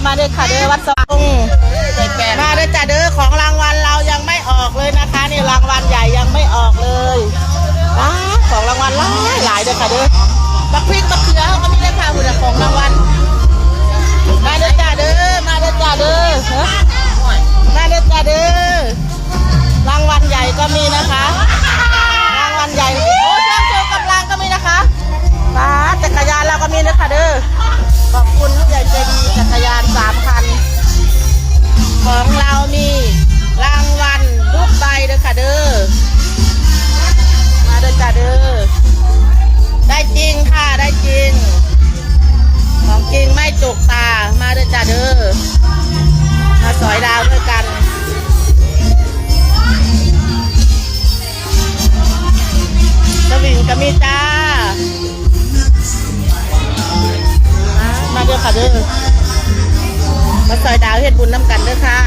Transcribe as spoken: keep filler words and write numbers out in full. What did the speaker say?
มาเด้อค่ะเด้อ วัดสว่าง มาเด้อจ้าเด้อ ของรางวัลเรายังไม่ออกเลยนะคะ นี่รางวัลใหญ่ยังไม่ออกเลย อ้า ของรางวัลหลายหลายเด้อค่ะเด้อ บักพริกบักเขือเขาก็มีเลยค่ะ คุณของรางวัล มาเด้อจ้าเด้อ มาเด้อจ้าเด้อ มาเด้อจ้าเด้อ รางวัลใหญ่ก็มีนะคะ รางวัลใหญ่ โอ้ เครื่องโชว์กำลังก็มีนะคะ มา จักรยานเราก็มีนะคะเด้อ ขอบคุณผู้ใหญ่ใจดี จักรยานสามคัน ของเรามีรางวัลทุกใบเด้อค่ะเด้อ มาเด้อจ้าเด้อ ได้จริงค่ะ ได้จริง ของจริงไม่จกตา มาเด้อจ้าเด้อ มาสอยดาวด้วยกัน สวิงก็มีจ้า มาเด้อค่ะเด้อ มาสอยดาวเฮ็ดบุญนำกันเด้อค่ะ